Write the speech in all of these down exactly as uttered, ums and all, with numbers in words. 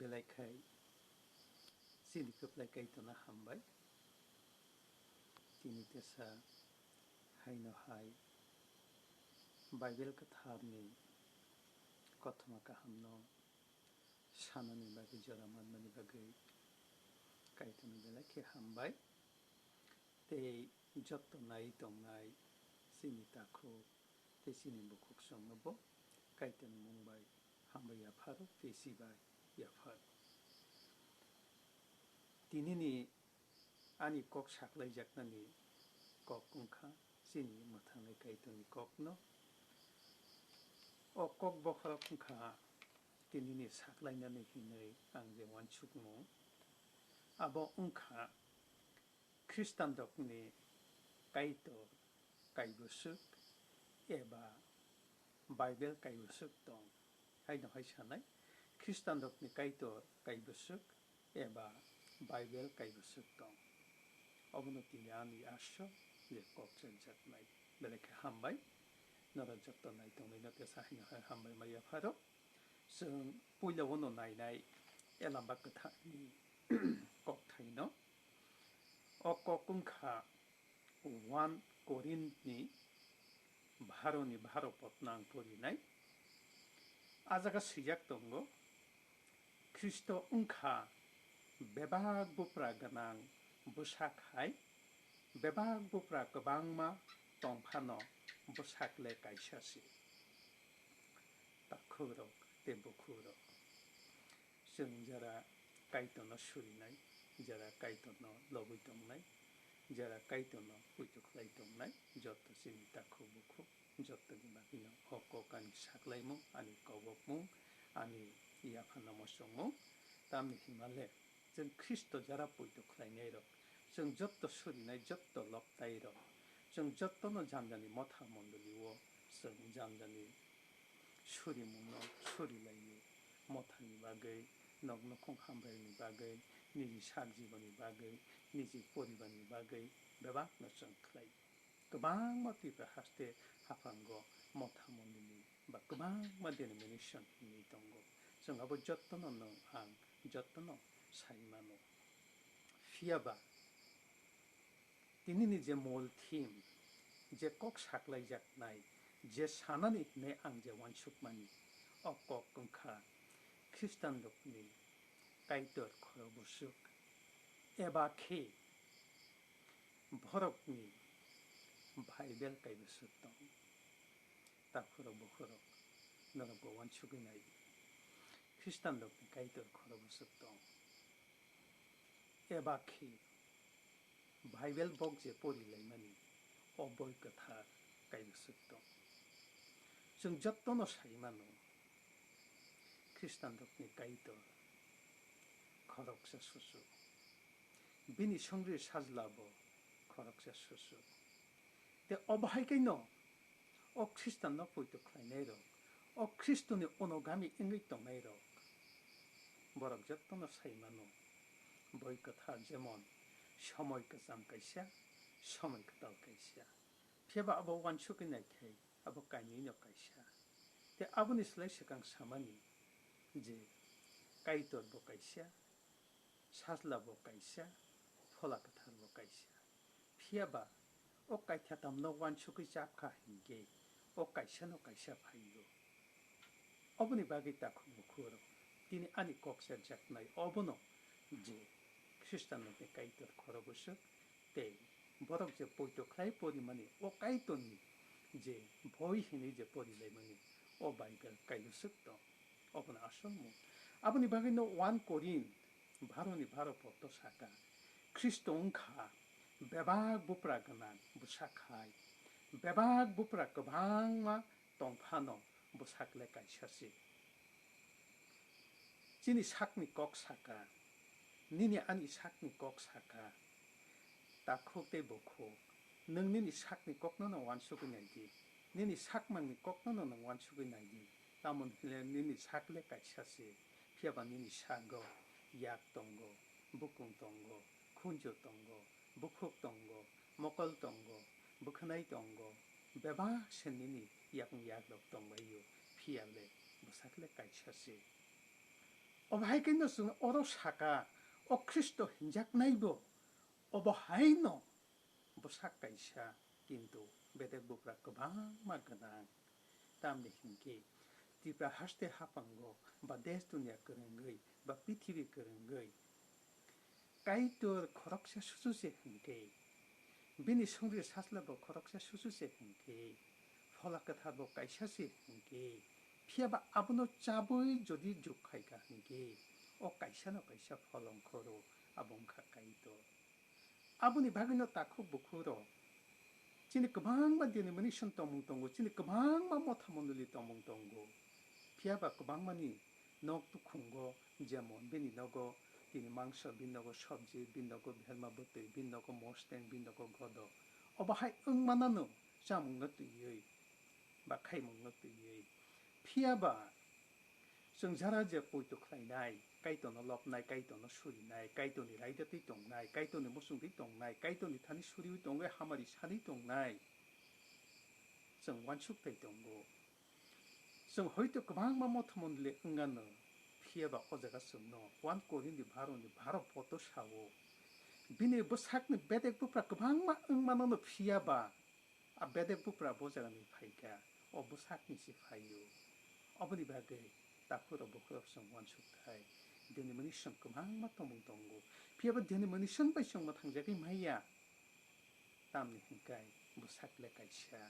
Belai khai chini kwplai Kaitorno hambai. Tini tesa haino hai Bible kwtharni kothoma kahamno sanani bagwi jora manmani bagwi Kaitorno belai khe hambai. Tei jotto nai tongnai chini takhuk tei chini bukhuk chwngnobo Kaitorni mung bai hambai yapharo tei chibai yapharo. Tinini ani kok saklaijaknani kok wngkha chini mwthangnai Kaitorni kokno. O kok bokhorok wngkha tinini saklainani hinwi ang je uansukmung. Abo wngkha Khristanrokni Kaitor kaibwswk eba Bible kaibwswk tong. Haino hai sanai, Khristanrokni Kaitor kaibwswk eba Bible kaibwswk tong. Obono tini ani aswk je kok chengjaknai. Belai khe hambai. Norok jotto nai tongnaino tesa haino hai hambai ma yapharo. Chwng puila uano nainai Elamba Kwtharni kokthaino. O kok wngkha one Korinthni bharoni bharo potno ang porinai. A jaga swijak tongo, Khristo wngkha bebak bupra gwnang bwsak hai, bebak bupra kwbangma tongphano bwsak le kaisa se. Takhukrok tei bukhukrok, chwng jara Kaitorno surinai, jara Kaitorno lobwi tongnai, jara Kaitorno poito khlai tongnai, joto chini takhuk bukhuk, jotoni bagwino o kok ani saklaimung, ani kobokmung, ani yaphano muchungmung, tamni hwnmale chwng Khristo jara poito khlainairok, chwng jotto surinai jotto lobtairok, chwng jottono janjani motha mondolio chwng janjani surimungno surilaio. Mothani bagwi, nok nukhung hambaini bagwi, niji sak jiboni bagwi, niji poribarni bagwi bebakno chwng khlai. Kwbangma Tripura haste haphango motha mondoli ba kwbangma denomination hinwi tongo. Chwng abo jottono nwng ang jottono sai mano. Phiya ba tinini je mol theme, je kok saklaijaknai, je sanani hwnwi ang je uansukmani, o kok wngkha Khristanrokni Kaitor khorobwswk, eba khe borokni Bible kaibwswk tong. Takhukrok bukhukrok, norokbo uansugwi nai, Khristanrokni Kaitor khorobwswk tong. Eba khe Bible bok je porilaimani o boi kwthar kaibwswk tong. Chwng jottono sai mano, Khristanrokni Kaitor khoroksa susu. Bini songri sajlabo khoroksa susu. Tei obo hai khe no o Khristanno poito khlainairok, o Khristoni onogami wngwi tongnairok, borok jottono sai mano, boi kwthar jemon somoi kwcham kaisa, somoi kwtal kaisa. Phiya ba abo uansugwi nai khe abo kainwino kaisa. Tei aboni slai swkang samani je Kaitor bo kaisa, Sajla bo kaisa, Phola Kwthar bo kaisa. Phiya ba o kaithatamno uansugwi chap kha hinkhe o kaisano kaisa phai-o. Oboni bagwi takhuk bukhurok tini ani kok serjaknai obono je Khristanrokni Kaitor khorokbwswk tei borok je poito khlai porimani o Kaitorni je boi hinwi je porilaimani o Bible kaibwswk tong. Obono aswk mung. Aboni bagwino one Korinth bharoni bharo potto saka, Khristo wngkha bebak bupra gwnang bwsak hai, bebak bupra kwbangma tongphano bwsak le kaisa se. Chini sakni kok saka, nini ani sakni kok saka, takhuk tei bukhuk, nwng nini sakni kokno no uansugwi nai di, nini sakmangni kokno no nwng uansugwi nai di. Tamoni hwnle nini sak le kaisa se, phiya ba nini sago yak tongo, bukung tongo, khunju tongo, bukhuk tongo, mokol tongo, bwkhwnai tongo, bebak se nini yakung yakrok tongbai-o, phiya le bwsak le kaisa se. Obo hai khe no chwng oro saka, o Khristo hinjaknaibo obo hai no bwsak kaisa, kintu bedek bupra kwbangma gwnang. Tamni hinkhe Tripura haste haphango ba desh duniya kwrwngwi ba pithibi kwrwngwi Kaitor khoroksa susu se hinkhe, bini songri sasla bo khoroksa susu se hinkhe, Phola Kwthar bo kaisa se hinkhe, phiya ba abono chabwi jodi juk khai kha hinkhe, o kaisa no kaisa pholong khoro abo wngkha Kaitor. Aboni bagwino takhuk bukhuk rok chini kwbangma denomination tongmung tongo, chini kwbangma motha mondoli tongmung tongo. Phiya ba kwbangmani nok tukhungo, jemon bini nogo tini mangso, bini nogo sobji, bini nogo bhelma bwtwi, bini nogo mosteng, bini nogo godo. Obo hai wngmanano chamungno twiwi ba khaimungno twiwi. Phiya ba chwng jara je poito khlainai, Kaitorno lobnai, Kaitorno surinai, Kaitorni raida twi tongnai, Kaitorni muchung twi tongnai, Kaitorni thani suriwi tongwi hamari sanwi tongnai, chwng uansuk tei tongo. Chwng hoito kwbangma motha mondoli wngano, phiya ba o jaga chwngno one Korinth ni baro ni baro poto sao. Bini bwsakni bedek bupra kwbangma wngmano no, phiya ba a bedek bupra bo jagani phaikha, o bwsakni se phaio. Oboni bagwi takhuk rok bukhuk rok chwng uansuk thai, denomination kwbangma tongmung tongo, phiya ba denomination bai chwng mwthangjagwi maya. Tamni hinkhe bwsak le kaisa,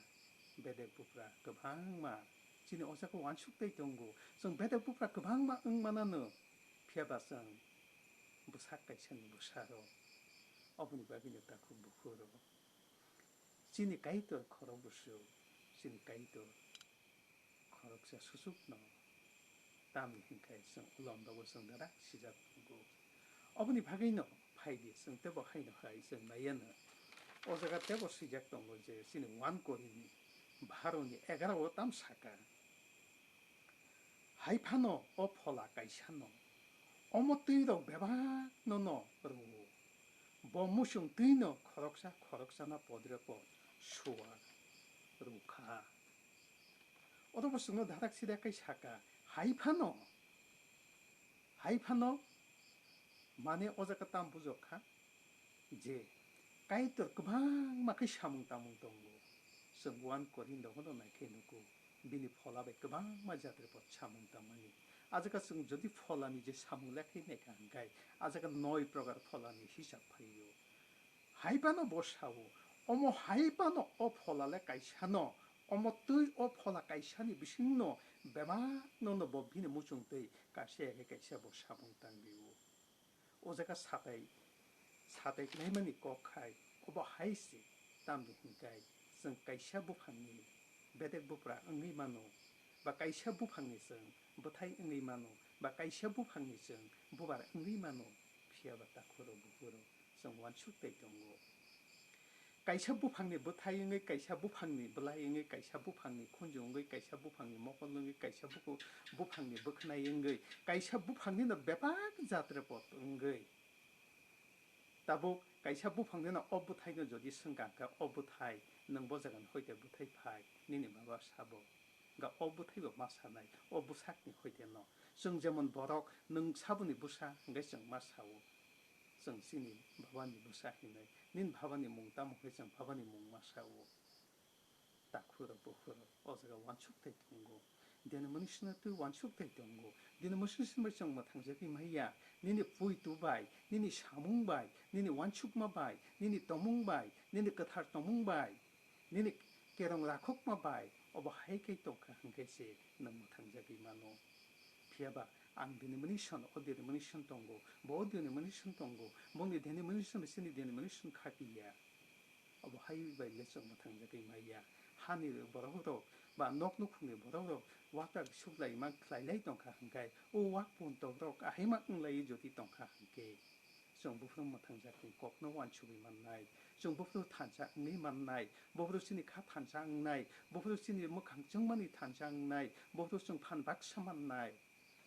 bedek bupra kwbangma chini o jaga uansuk tei tongo. Chwng bedek bupra kwbangma wngmanano, phiya ba chwng bwsak kaisani bwsarok. Oboni bagwino takhuk bukhuk rok chini Kaitor khorok bwswk, chini Kaitor khoroksa susukno. Tamni hinkhe chwng ulondo bo chwng darak sijak tongo. Oboni bagwino phaidi chwng tebo haino hai chwng naiya no. O jaga tebo swijak tongo je chini one Korinth ni baro ni egaroh o tam saka. Hai phano o phola kaisano omo twi rok bebak no no rwo. Bo muchung twi no khoroksa khoroksa na podre pod sua rwkha. Oro bo chwngno darak sidak kai saka, hai phano, hai phano, mane o jaga tam bujok kha je Kaitor kwbangma khe samung tamung tongo. Chwng one Korinth o hono nai khe nugo, bini phola bai kwbangma jatre pod samung tangmani. A jaga chwng jodi pholani je samung le khe nai kha hwnkhe, a jaga noi prokar pholani hisab phaio. Hai phano bo sao, omo hai phano o phola le kaisa no, omo twi o phola kaisa ni bising no bebak no no bo bini muchung twi kaisa ya khe kaisa bo samung tang di o. O jaga satai, satai khlaimani kok khai, obo hai se, tamni hwnkhe chwng kaisa buphangni bedek bupra wngwi mano, ba kaisa buphangni chwng bwthai wngwi mano, ba kaisa buphangni chwng bubar wngwi mano, phiya ba takhuk rok bukhuk rok chwng uansuk tei tongo. Kaisa buphangni bwthai wngwi, kaisa buphangni bwlai wngwi, kaisa buphangni khunju wngwi, kaisa buphangni mokol wngwi, kaisa buku-, buphangni bwkhnai wngwi, kaisa buphangni no bebak jatre pod wngwi. Tabuk kaisa buphangni no o bwthai no jodi swngkha hwnkhe, o bwthai nwng bo jaga ni hoite bwthai phai, nini baba sabo. Ga o bwthai bo ma sanai, o bwsakni hoite no. Chwng jemon borok, nwng saboni bwsa hwnkhe chwng ma sao. Chwng chini babani bwsa hinwi, nini babani mung tamo hwnkhe chwng babani mung ma sao. Takhuk rok bukhuk rok o jaga uansuk tei tongo. Denomination twi uansuk tei tongo. Denomination bai chwng mwthangjagwi maya. Nini puitu bai, nini samung bai, nini uansukma bai, nini tongmung bai, nini kwthar tongmung bai, nini kerong rakhokma bai, obo hai khe tongkha hwnkhe se nwng mwthangjagwi mano. Phiya ba ang denomination, o denomination tongo, bo o denomination tongo, bongni denomination bai chini denomination kha piya. Obo hai bai le chwng mwthangjagwi maya. Hani borok rok ba nok nukhungni borok rok water supply ma khlai lai tongkha hwnkhe, o wak puntok rok ahai ma wng lai jodi tongkha hwnkhe, chwng buphuru mwthangjak ni kok no uansugwi mannai, chwng buphuru thansa wngwi mannai, buphuru chini kha thansa wngnai, buphuru chini mwkhang chwngmani thansa wngnai, buphuru chwng phan baksa mannai.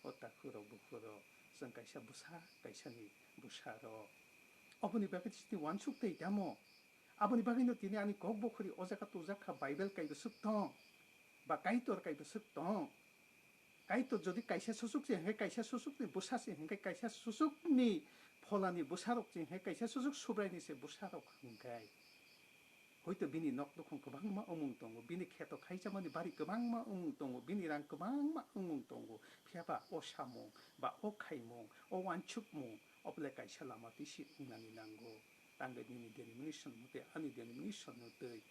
O takhuk rok bukhuk rok, chwng kaisa bwsa, kaisa ni bwsa rok. Oboni bagwi chini uansuk tei tamo. Aboni bagwi no tini ani kok bukhuri o jaga tujak kha, Bible kaibo swk tong, ba Kaitor kaibo swk tong. Kaitor jodi kaisa susuk se hwnkhe, kaisa susukni bwsa se hwnkhe, kaisa susukni pholani bwsarok se hwnkhe, kaisa susuk Subraini se bwsarok hwnkhe, hoito bini nok nukhung kwbangma wngmung tongo, bini kheto khaichamani bari kwbangma wngmung tongo, bini rang kwbangma wngmung tongo, phiya ba o samung ba o khaimung, o uansukmung, obole kaisa lama twi si wngnani nango. Tangwi nini denomination motwi ani denomination motwi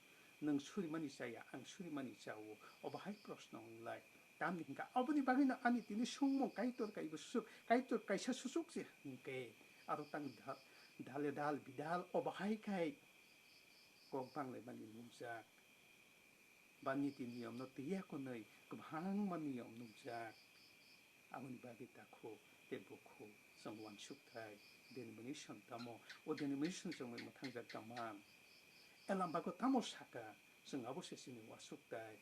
nwng surimani chaya, ang surimani chao, obo hai proshno wnglai. Tamni hwnkha oboni bagwino ani tini sungmung Kaitor kaibo susuk, Kaitor kaisa susuk se hwnkhe aro tang da-, dale dal bidal obo hai khai kok banglaimani nukjak. Ba niti niyomno twiya kwnwi kwbangma niyom nukjak. Aboni bagwi takhuk tei bukhuk chwng uansukthai denomination tamo, o denomination chwngwi mwthangjak tongman. Elambago tamo saka, chwng abo se chini uansukthai.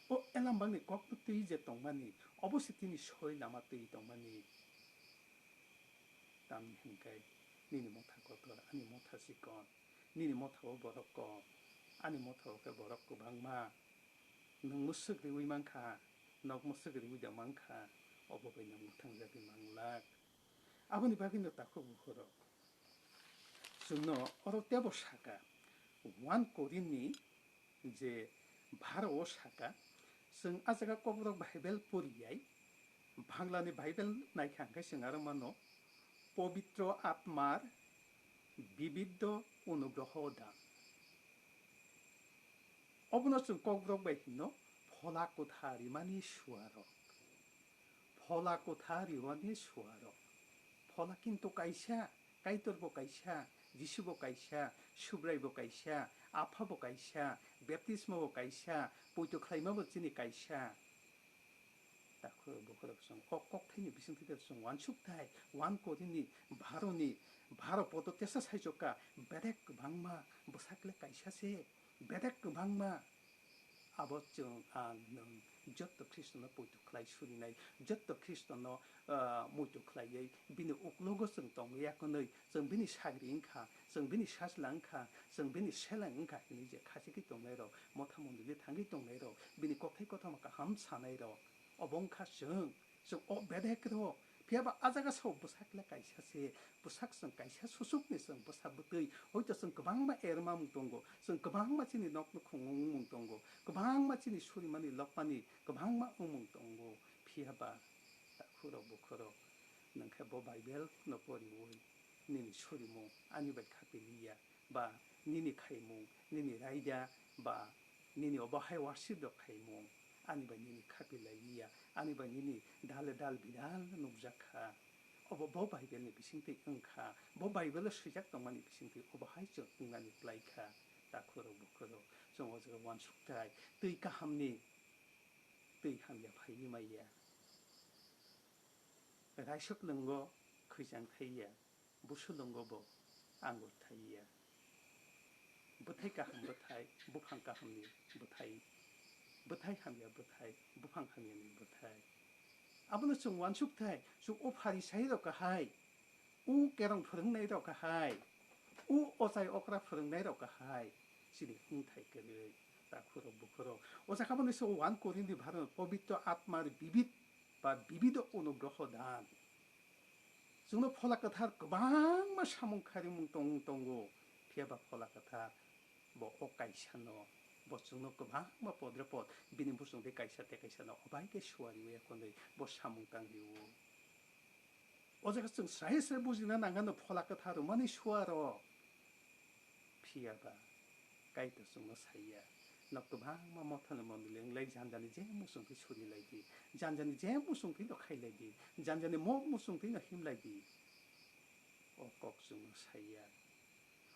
O elambagni kokno twi je tongmani, obo se tini soi lama twi tongmani. Tamni hwnkhe nini motha kotor, ani motha chikon. Nini mothao borok kom, ani mothao khe borok kwbangma. Nwng mwswk riwi mankha, nok mwswk riwi da mankha, obo bai nwng mwthangjagwi manglak. Aboni bagwino takhuk bukhurok chwngno oro teibo saka, one Korinthni je bharo o saka, chwng a jaga Kokborok Bible poriyai, Banglani Bible naikha hwnkhe chwng aro mano, Pobitro Atmar bibiddo onugroho dan. Obono chwng Kokborok bai hino, Phola Kwthar rimani suarok. Phola Kwthar rimani suarok. Phola kintu kaisa, Kaitor bo kaisa, Jisu bo kaisa, Subrai bo kaisa, Apha bo kaisa, Baptisma bo kaisa, poito khlaima bo chini kaisa. Takhuk bukhurok chwng o kokthaini bisingtwi chwng uansukthai, one Korinthni bharoni, bharo poto tesa saichokha, bedek kwbangma bwsakle kaisa se, bedek kwbangma. Abo chwng ang nwng jotto Khristono poito khlai surinai, jotto Khristono, ah, muito khlaiwi bini uklogo chwng tongya kwnwi, chwng bini sagri wngkha, chwng bini sajla wngkha, chwng bini seleng wngkha hinwi je khachigwi tongnairok, motha mondoli thangwi tongnairok, bini kokthai kothoma kaham sanairok, obo wngkha chwng. Chwng o bedek rok, phiya ba a jaga sao bwsak le kaisa se, bwsak chwng kaisa susukni chwng bwsa bwtwi, hoito chwng kwbangma ermamung tongo, chwng kwbangma chini nok nukhung wngmung tongo, kwbangma chini surimani lokmani kwbangma wngmung tongo, phiya ba takhurok bukhurok nwng khe bo Bible no poriwi nini surimung ani bai khapiliya. Ba nini khaimung, nini raida, ba nini obo hai worship rok khaimung, ani bai nini khapi lai liya, ani bai nini dale dal bidal nukjak kha. Obo bo Bible ni bisingtwi wng kha, bo Bible o swijak tongmani bisingtwi obo hai chwng wngnani klai kha. Takhurok bukhurok chwng o jaga uansukthai twi kahamni twi hamya phaiwi maiya. Raisok lwngo khwichang thaiya. Busulungo bo angur thaiya. Bwthai kaham bwthai, buphang kahamni bwthai, bwthai hamya bwthai, buphang hamyani bwthai. Abono chwng uansuk thai, chwng o Pharisai rok kahai, o kerong phwrwngnai rok kahai, o ochai okra phwrwngnai rok kahai, chini wngthai kwrwi, takhurok bukhurok. O jaga bono se one Korinthni bharano pobitro atmar bibit ba bibido onugroho dan. Chwngno Phola Kwthar kwbangma samung kharimung tong-, tongo, phiya ba Phola Kwthar bo o kaisano, bo chwngno kwbangma podre pod bini bosong tei kaisa tei kaisano obai khe suariwi ekhonwi bo samung tangrio. O jaga chwng srai srai bujina nangano Phola Kwthar rwmani suaro. Phiya ba Kaitor chwngno saiya, nok kwbangma mothani mondoli wnglai, janjani je muchungtwi suri lai di, janjani je muchungtwi no khai lai di, janjani mo muchungtwi no him lai di. O kok chwngno saiya.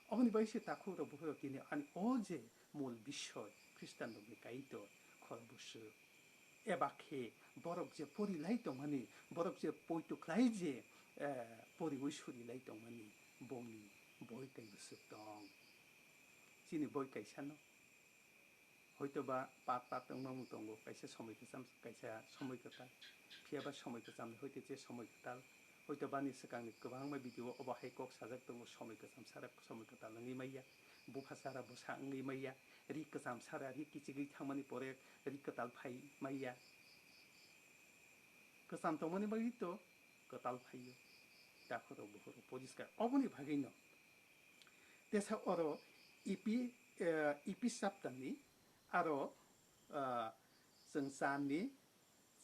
Oboni bai se takhuk rok bukhuk rok tini ani o je mul bisoy Khristian rokni Kaitor khorok bwswk. Eba khe borok je pori lai tongmani, borok je poito khlai je, eh, poriwi suri lai tongmani, bongni boi kaibo swk tong. Chini boi kaisano hoito ba part part wngmamung tongo, kaisa somoi kwcham, kaisa somoi kwtal, phiya ba somoi kwchamni hoito je somoi kwtal, hoito bani swkangni kwbangma video o obo hai kok sajak tongo, somoi kwcham sara somoi kwtal wngwi maya, bupha sara bwsa wngwi maya, ri kwcham sara ri kichigwi thangmani pore ri kwtal phai maya. Kwcham tongmani bagwi to kwtal phaio. Takhukrok bukhurok poriskar. Oboni bagwino tesa oro ipi, eh, ipi chapterni aro, ah, chwng charni,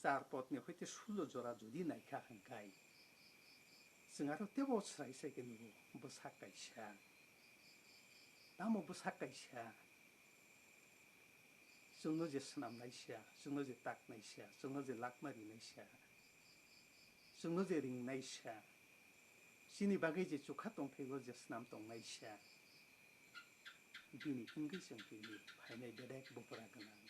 char podni hoite sulo jora jodi naikha hwnkhai, chwng aro tebo srai srai khe nugo, bwsak kaisa. Tamo bwsak kaisa? Chwngno je swnamnaisa, chwngno je taknaisa, chwngno je lakna rinaisa, chwngno je ringnaisa, chini bagwi je chukha tongthaigo je swnam tongnaisa, bini wngwi chwng tini phainai bedek bupra gwnang.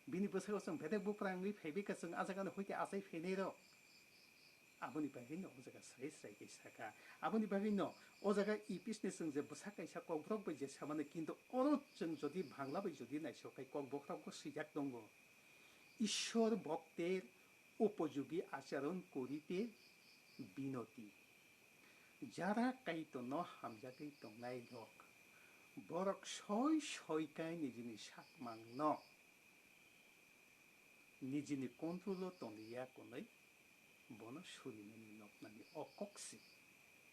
Bini bwskango chwng bedek bupra wngwi phaibai kha, chwng a jagano hoite achai phainairok. Aboni bagwino o jaga srai srai khe sakha. Aboni bagwino o jaga ipisni chwng je bwsak kaisa kokborok bai je samani, kintu oro chwng jodi Bangla bai jodi naisok khai kokborokbo swijak tongo, "Ishwar bhokter upojogi acharon korite binoti." Jara Kaitorno hamjagwi tongnairok, borok soi soi khai nijini sakmangno nijini control-o tongya hwnwi bono surinani lobnani o kok se.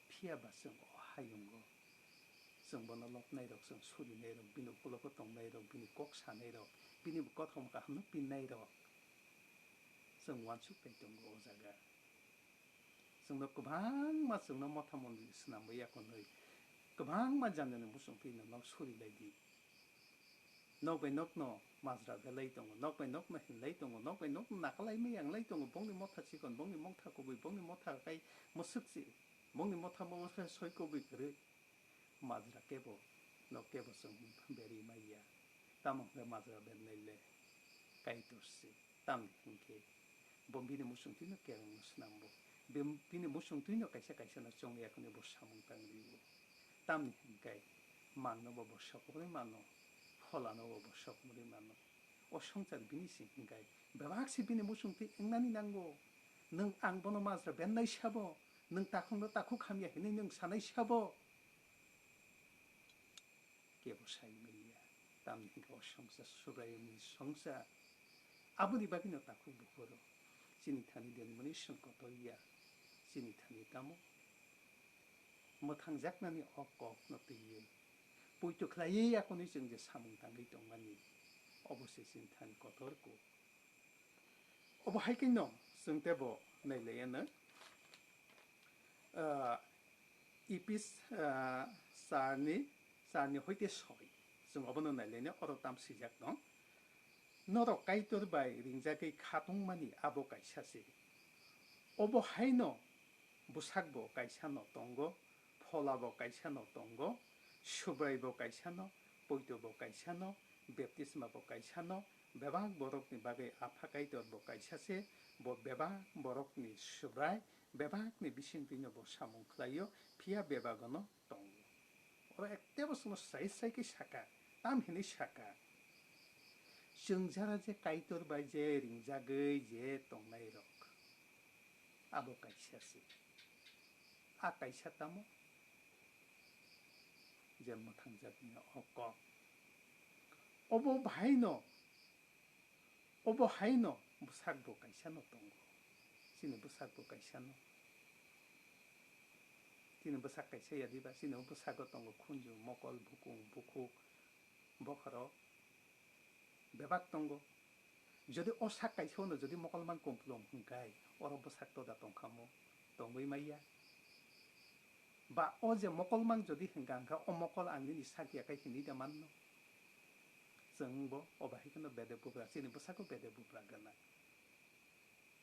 Phiya ba chwng o hayungo chwng bono lobnairok, chwng surinairok, bini ukulogo tongnairok, bini kok sanairok, bini kothoma kahamno pinnairok chwng uansuk bai tongo o jaga. Chwngno kwbangma chwngno motha mondoli swnamwi ya hwnwi kwbangma jani jani muchungtwi no nok suri lai di. Nok bai nokno majra belai tongo, nok bai nokno hinlai tongo, nok bai nokno nakalai maya wnglai tongo, bongni motha chikon, bongni motha kubui, bongni motha kai mwswk se, bongni motha mo soi kubui kwrwi. Majra kebo, nok kebo chwng berwi maya. Tamo hwnkhe majra bernai le Kaitor se. Tamni hwnkhe bo bini muchungtwino kerongno swnambo. Bini muchungtwino kaisa kaisano chongya hwnwi bo samung tangrio. Tamni hwnkhe mangno bo bo sokomorwi mano, pholano bo bo sokomorwi mano. O swngchar bini se hwnkhe bebak se bini muchungtwi wngnani nango. Nwng ang bono majra bennai sabo, nwng takhukno takhuk hamya hwnwi nwng sanai sabo. Kebo sai manya, tamni hwnkhe o swngchar Subraiyungni swngchar. Aboni bagwino takhuk bukhurok chini thani denomination kotor ya, chini thani tamo mwthangjaknani o kokno twiwi poito khlaiwi akonwi chwng je samung tangwi tongmani, obo se chini thani kotor kuk. Obo hai khe no chwng tebo nailaiya no, ah, Ipis, ah, charni, charni hoite soi. Chwng obono nailaina oro tam swijak tong. Norok Kaitor bai ringjagwi khatungmani abo kaisa se. Obo haino bwsakbo kaisano tongo, pholabo kaisano tongo, Subraibo kaisano, poitobo kaisano, baptismabo kaisano, bebak borokni bagwi Apha Kaitorbo kaisa se, bo bebak borokni Subrai, bebakni bisingtwino bo samung khlaio, phiya bebagono tongo. Oro ektebo chwngno sai sai khe saka, tam hinwi saka. Chwng jara je Kaitor bai je ringjagwi je tongnairok, abo kaisa se. A kaisa tamo? Je mwthangjakmani o kok. Obo bahaino, obo haino bwsakbo kaisano tongo. Chini bwsakbo kaisano. Chini bwsak kaisa ya diba, chini o bwsago tongo khunju, mokol, bukung, bukhuk, bokhorok bebak tongo. Jodi o sak kaisa no jodi mokolmang kuplung hwnkhe oro bwsak toda tongkhamo tongwi maya. Ba o je mokolmang jodi hwnkha hwnkha o mokol ang nini sak ya kai hinwi da manno. Chwng bo o bahai kheno bede bubra, chini bwsako bede bubra gana.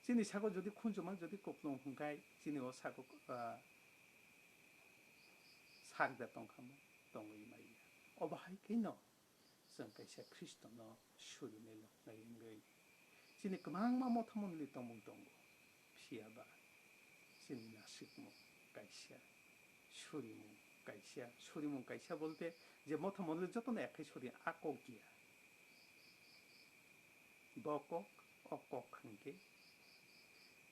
Chini sako jodi khunjuma jodi kuplung hwnkhe chini o sako, ah, sak da tongkhamo tongwi maya. O bahai kheno chwng kaisa Khristono surinai loknai wngwi chini kwbangma motha mondoli tongmung tongo. Phiya ba chini nasikmung kaisa, surimung kaisa, surimung kaisa bolte je motha mondoli jotono ekhai suri a kok ya. Bo kok, o kok hwnkhe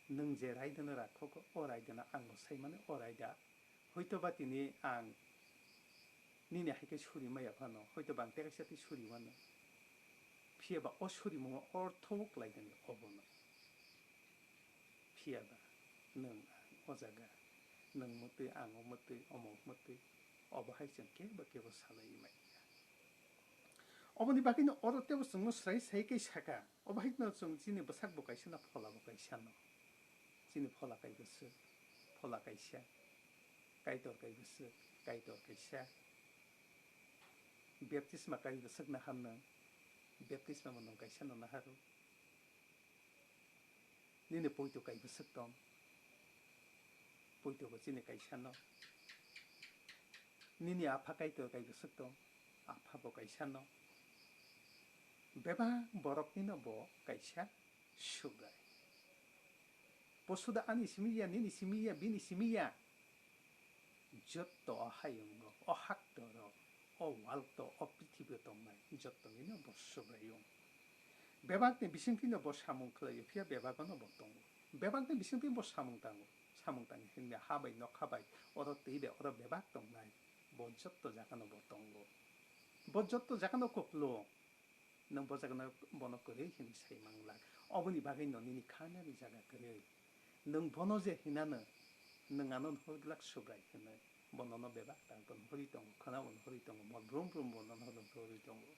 nwng je raidano rakhogo, o raidano ang bo saimani, o raida hoitoba tini ang nini hai khe suri maya phano, hoitoba ang tei kaisa tei suri mano. Phiya ba o surimungo ortho bo kwlai gani obono. Phiya ba nwng ang o jaga, nwng mwtwi ang o mwtwi, omo mwtwi, obo hai chwng kebo kebo salaiwi manya. Oboni bagwino oro teibo chwngno swrai sai khe saka, obo haino chwng chini bwsakbo kaisano, pholabo kaisano. Chini phola kai bwswk, phola kaisa, Kaitor kai bwswk, Kaitor kaisa. Baptisma kai bwswk naharno, baptisma bo nwng kaisano naharu. Nini poito kai bwswk tong, poito bo chini kaisano. Nini apha Kaitor kai bwswk tong, apha bo kaisano. Bebak boroknino bo kaisa Subrai. Posuda ani simi ya, nini simi ya, bini simi ya. Jotto o hayungo, o haktoro, o walto, o prithibi tongnai, jotto nini bo Subrai wng. Bebakni bisingtwino bo samung khlaio, phiya bebakno bo tongo. Bebakni bisingtwi bo samung tango. Samung tangwi hwnwi ha bai, nokha bai, oro twi bai, oro bebak tongnai. Bo jotto jagano bo tongo. Bo jotto jagano kwplung. Nwng bo jagano bono kwrwi hwnwi sai manglak. Oboni bagwino nini khanani jaga kwrwi. Nwng bono je hinano, nwng ano nuhur glak Subrai hwnwi. Bo nono bebak tangbo nuhurwi tongo, khwnabo nuhurwi tongo, mol brum brum bo nono nuhurwi tongo.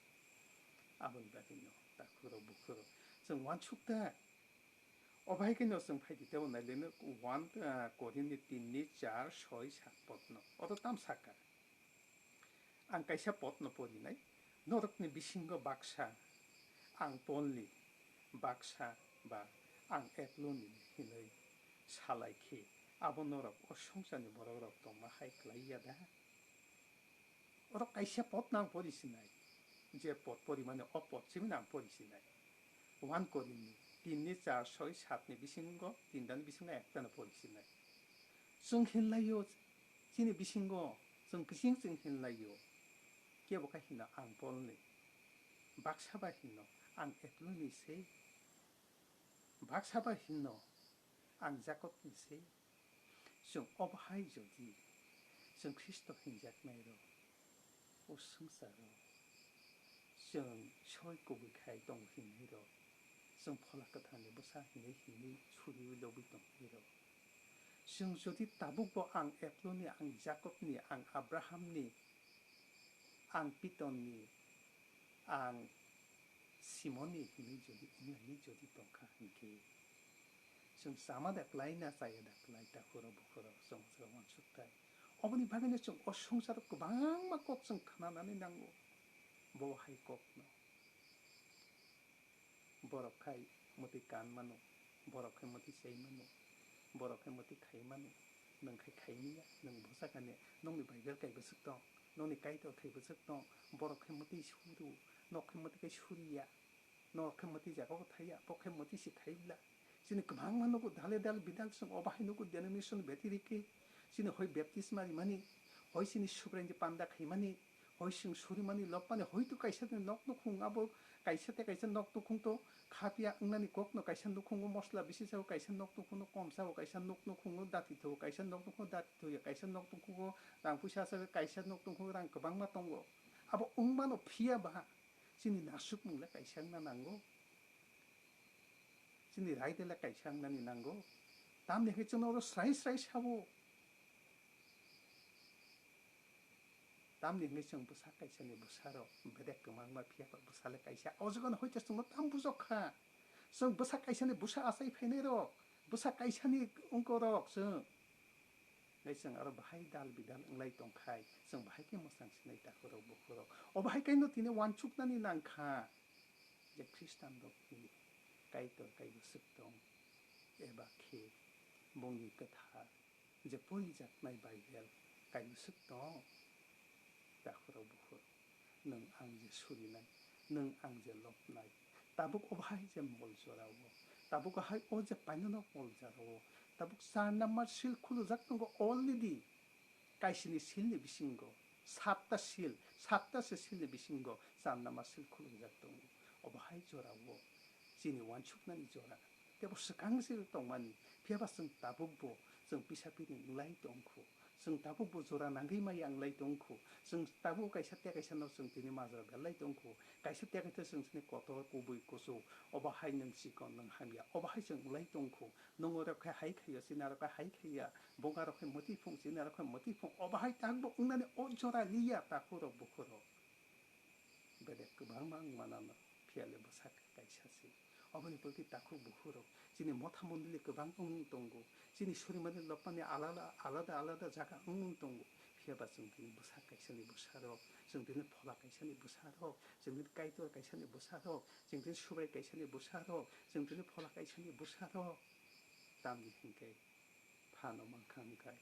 Aboni bagwino takhurok bukhurok chwng uansukta. Obo hai kheno chwng phai di tebo nai leno one, ah, Korinni tin ni char, soi, sat podno. Oto tam saka. Ang kaisa podno porinai. Norokni bisingo baksa ang Polni, baksa ba ang Eploni hinwi salai khe abo norok o swngcharni borokrok tongma hai klai ya da? Oro kaisa pod nang pori sinai. Je pod pori mani o pod simi nang pori sinai. One Korinni tin ni char, soi, sat ni bisingo, tinta ni bisingo ekta no pori sinai. Chwng hinlaio, chini bisingo chwng kwching chwng hinlaio. Kebo kha hino ang Polni. Baksa ba hino ang Eploni se. Baksa ba hino ang Jakobni se. Chwng obo hai jodi chwng Khristo hinjaknairok, o swngcharo chwng soi kubui khai tongo hinnairok, chwng Phola Kwtharni bwsa hinwi hinwi suriui lobwi tongnairok, chwng jodi tabukbo ang Eploni, ang Jakobni, ang Abrahamni, ang Pitonni, ang Simonni hinwi jodi wnglaini jodi tongkha hinkhe, chwng chama da kwlai na chaya da kwlai, takhurok bukhurok chwng chwng uansukthai. Oboni bagwino chwng o swngcharo kwbangma kok chwng khnanani nango, bo hai kokno. Borok khai mwtwi kan mano, borok khai mwtwi chai mano, borok khai mwtwi khai mano, nwng khai khai manya, nwng bwsa kanya, nokni Bible kai bwswk tong, nokni Kaitor khai bwswk tong, borok khai mwtwi suru, nok khai mwtwi kai suriya, nok khai mwtwi jaga o thaiya, bo khai mwtwi se khai bla. Chini kwbangma nugo dale dal bidal chwng obo hai nugo denomination betirike. Chini hoi baptisma rimani, hoi chini Subraini panda khaimani, hoi chwng surimani lobmani, hoi to kaisa ni nok nukhung abo kaisa tei kaisa nok nukhung to khapya wngnani kokno kaisa nukhungo mosla bisi sao, kaisa nok nukhungo kom sao, kaisa nok nukhungo dati thao, kaisa nok nukhungo dati thoya, kaisa nok nukhungo rang puisa sao, kaisa nok nukhungo rang kwbangma tongo. Abo wngmano phiya ba chini nasukmung le kaisa wngna nango. Chini raida le kaisa wngnani nango. Tamni hwnkhe chwngno oro srai srai sabo. Tamni hwnkhe chwng bwsa kaisani bwsarok bedek kwmangma phiya kok bwsa le kaisa. O jagano hoite chwngno tam bujok kha. Chwng bwsa kaisani bwsa achai phainairok, bwsa kaisani ungkorok chwng. Hwnkhe chwng aro bahai dal bidal wnglai tongkhai, chwng bahai khe mwchang sinai takhurok bukhurok. O bahai khe no tini uansuknani nangkha. Je Khristanrokni Kaitor kai bwswk tong, eba khe bongni kwthar je porijaknai Baibel kai bwswk tong, takhurok bukhurok, nwng ang je surinai, nwng ang je lobnai, tabuk o bahai je mol jorao, tabuk o hai o je painano mol jorao, tabuk char number seal khulujak tongo already. Kaisini silni bisingo satta sil, satta se silni bisingo char number sil khulumjak tongo. Obo hai jorao chini uansuknani jora. Tebo swkang se tongmani, phiyaba chwng tabukbo chwng pisa pini wngwi tongkhu. Chwng tabuk bo jora nangwi maya wnglai tongkhu. Chwng tabuk kaisa tei kaisa no chwng tini majra berlai tongkhu. Kaisa tei kaisa chwng chini kotor kubui kuchuk. Obo hai nwng chikon nwng hamya. Obo hai chwng wlai tongkhu. Nwng orok khe hai khaiya, chini arok khe hai khaiya. Bonga rok khe mwtwi phung, chini arok khe mwtwi phung. Obo hai takbo wngnani o jora liya takhurok bukhurok. Bedek kwbangma wng mananw, phiyale bwsak kaisa se. Oboni bagwi takhuk bukhurok chini motha mondoli kwbang wngmung tongo. Chini surimani lopmani alada, alada, alada jaga wngmung tongo. Phiyaba chwng tini bwsak kaisani bwsarok, chwng tini phola kaisani bwsarok, chwng tini kaitor kaisani bwsarok, chwng tini subrai kaisani bwsarok, chwng tini phola kaisani bwsarok. Tamni hwnkhe phano mankha hwnkhe,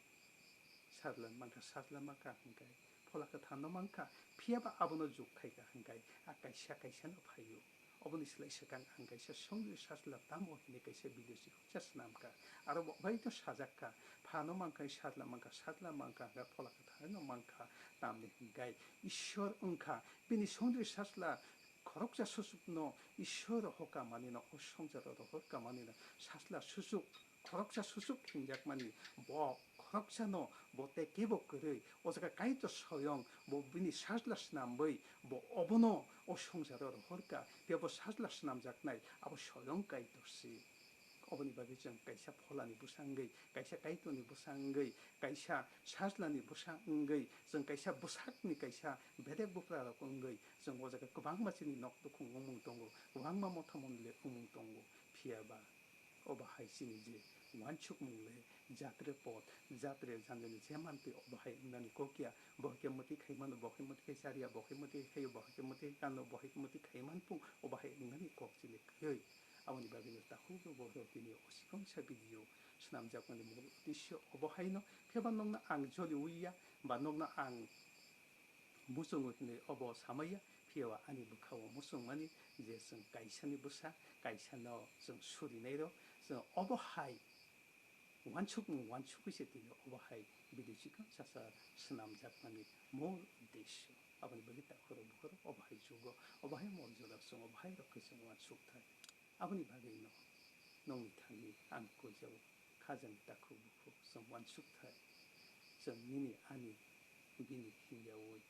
sajla mankha, sajla mankha hwnkhe, phola kwtharno mankha, phiyaba abono juk khaikha hwnkhe, a kaisa kaisano phaio. Oboni slai swkang ang kaisa songni sajla tamo hwnwi kaisa video si hoksa swnamkha. Aro bo bai to sajakka, phano mankha, sajla mankha, sajla mankha hwnkhe, phola kwtharno mankha, tamni hwnkhe Ishwar wngkha. Bini songni sajla khoroksa susukno Ishwar rohor kamanino, o songsaro rohor kamanino sajla susuk, khoroksa susuk hinjakmani, bo khoroksano bo tei kebo kwrwi, o jaga Kaitor soyong bo bini sajla snamwi, bo obono o songsaro rohorka, phiya bo sajla snamjaknai abo soyong Kaitor si. Oboni bagwi chwng kaisa pholani bwsa wngwi, kaisa Kaitorni bwsa wngwi, kaisa sajlani bwsa wngwi, chwng kaisa bwsakni kaisa bedek bupra rok wngwi, chwng o jaga kwbangma chini nok dukhung wngmung tongo, kwbangma motha mondoli wngmung tongo, phiya ba obo hai chini je uansukmung le jatre pot, jatre jandani je mantwi obo hai wngnani kok ya, bo hai khe mwtwi khai mano, bo hai mwtwi khai char ya, bo hai mwtwi khai, bo hai mwtwi kano, bo hai mwtwi khai man pung, obo hai wngnani kok chini kwrwi. Aboni bagwi no takhuk no bo rok bini o sikon sa video swnamjakmani mul uddesyo obo hai no, phiya ba nokno ang joli wi ya, ba nokno ang muchungo hinwi obo samaya, phiya ani bwkhao muchungmani je chwng kaisani bwsa, kaisano chwng surinairok, chwng obo hai uansukmung uansugwi se tini obo hai video chikon chasa swnamjakmani mul uddesyo. Aboni bagwi takhurok bukhurok obo hai jugo, obo hai mol jora chwng obo hai rok khe chwng uansukthai. Aboni bagwi no nongni thani ang koijao khajani takhuk bukhuk chwng uansukthai. Chwng nini ani bini himyaui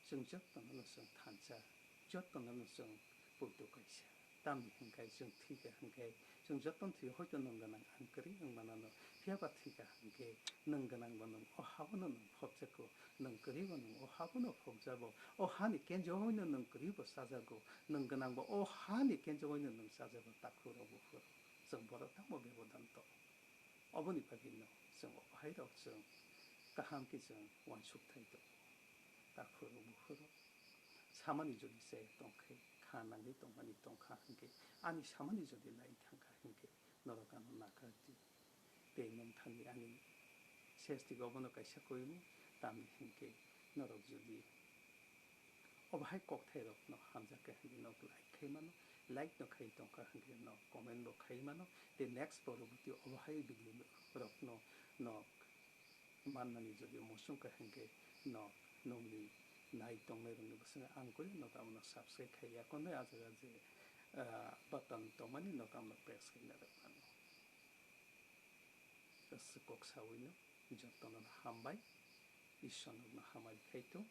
chwng jotono no chwng thansa, jotono no chwng poito kaisa. Tamni hwnkhe chwng thwikha hwnkhe chwng jotono thwi hoito nwng gwnang ang kwrwi wng manano, phiya ba thwikha hwnkhe nwng gwnang bo nwng o habo no nwng phobjakgo. Nwng kwrwi bo nwng o habo no phobjago, o hani kenjoino nwng kwrwi bo chajago, nwng gwnang bo o hani kenjoino nwng chajago, takhurok bukhurok. Chwng borok tamo bebodan tongo. Oboni bagwi no chwng o bahai rok chwng kaham khe chwng uansukthai tongo. Takhurok bukhurok samani jodi chaya tongkhe, kha nangwi tongmani tongkha hwnkhe, ani samani jodi lai thangkha hwnkhe, norok ano nakar di. Tei nwng thani ani sesti obono kaisa koimung, tamni hwnkhe norok jodi obo hai kokthairokno hamjakha hwnwi nok like khai mano, like no khai tongkha hwnkhe nok comment bo khai mano, tei next poroborti obo hai video rokno nok mannani jodi muchung kha hwnkhe nok nokni nai tongnairokni bwskango ang kori nok abono subscribe khai ya, konwi ah jaga je, ah, button tongmani nok abono press khai narwk mano. Aswk kok sawino jotono hambai, Ishwar nokno hamari khai tong,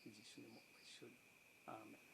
Jisuni mung bai suri. Amen.